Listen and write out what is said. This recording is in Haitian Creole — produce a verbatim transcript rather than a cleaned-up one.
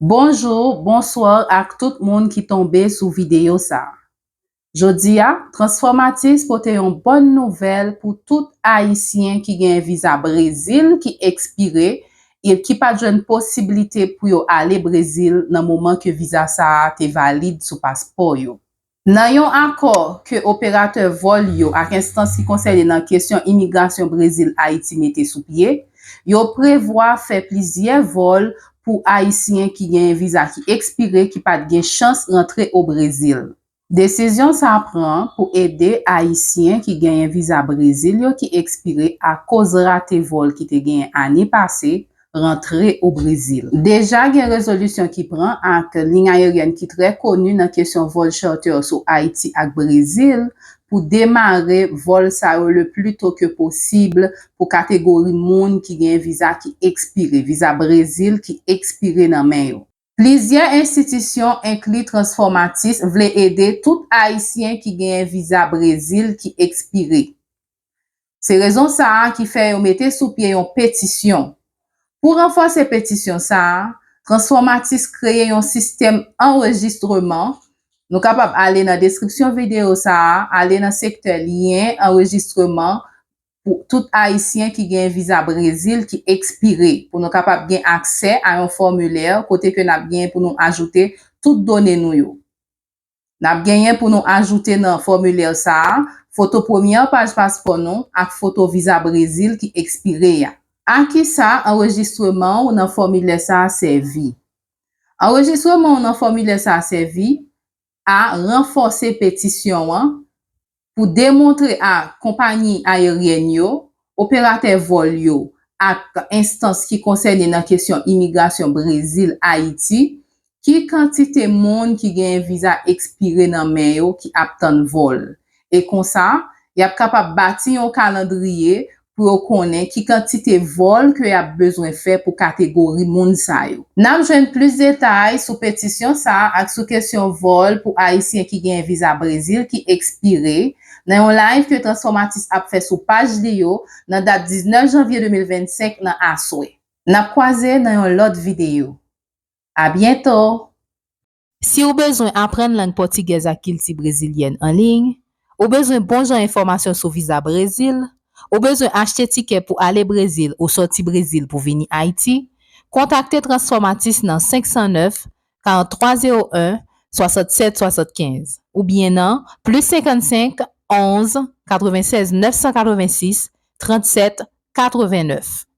Bonjou, bonswa ak tout moun ki tonbe sou videyo sa a. Jodi a, Transformatis pote yon bòn nouvèl pou tout Ayisyen ki gen viza Brezil ki ekspire e ki pa t jwenn posiblite pou yo ale Brezil nan moman ke viza sa a te valid sou paspò yo. Nan yon akò ke operatè vòl yo ak enstans ki konsène nan kesyon imigrasyon Brezil Ayiti mete sou pye, yo prevwa fè plizyè vòl pou Ayisyen ki genyen viza ki ekspire ki pa t gen chans rantre o Brezil. Desizyon sa a pran pou ede Ayisyen ki genyen viza Brezil yo ki ekspire akoz rate vòl ki te genyen ane pase rantre o Brezil. Deja gen rezolisyon ki pran ak liy ayeryèn ki trè koni nan kesyon vòl charter sou Ayiti ak Brezil pou demare vòl sa yo le pli to ke posib pou kategori moun ki gen viza ki ekspire, viza Brezil ki ekspire nan men yo. Plizyè enstitisyon, enkli Transformatis, vle ede tout Ayisyen ki genyen viza Brezil ki ekspire. Se rezon sa a ki fè yo mete sou pye yon petisyon. Pou ranfòse petisyon sa a, Transformatis kreye yon sistèm anrejistreman. Nou kapab ale nan deskripsyon videyo sa a, ale nan sektè lyen anrejistreman pou tout Ayisyen ki gen viza Brezil ki ekspire, pou nou kapab gen aksè a yon fòmilè kote ke n ap gen pou nou ajoute tout done nou yo. N ap genyen pou nou ajoute nan fòmilè sa a foto premyè paj paspò nou ak foto viza Brezil ki ekspire a. A kisa anrejistreman w nan fòmilè sa a sèvi? Anrejistreman w nan fòmilè sa a sèvi a ranfòse petisyon an pou demontre a konpayi ayeryèn yo, operatè vòl yo ak enstans ki konsène nan kesyon imigrasyon Brezil Ayiti ki kantite moun ki genyen viza ekspire nan men yo ki ap tann vòl. E konsa, y ap kapab bati yon kalandriye pou yo konnen ki kantite vòl ke y ap bezwen fè pou kategori moun sa yo. N ap jwenn plis detay sou petisyon sa a ak sou kesyon vòl pou Ayisyen ki genyen viza Brezil ki ekspire nan yon live ke Transformatis ap fè sou paj li yo nan dat diznèf janvye de mil vennsenk nan aswè. N ap kwaze nan yon lòt videyo. A byento! Si w bezwen aprann lang pòtigèz ak kilti brezilyèn an liy, ou bezwen bon jan enfòmasyon sou viza Brezil, ou bezwen achte tikè pou ale Brezil ou sòti Brezil pou vini Ayiti, kontakte Transformatis nan senk san nèf, karant twa zewo en, swasannsèt swasannkenz oubyen nan plis senkannsenk, onz, katrevennsèz, nèf san katrevensis, trannsèt, katrevennèf.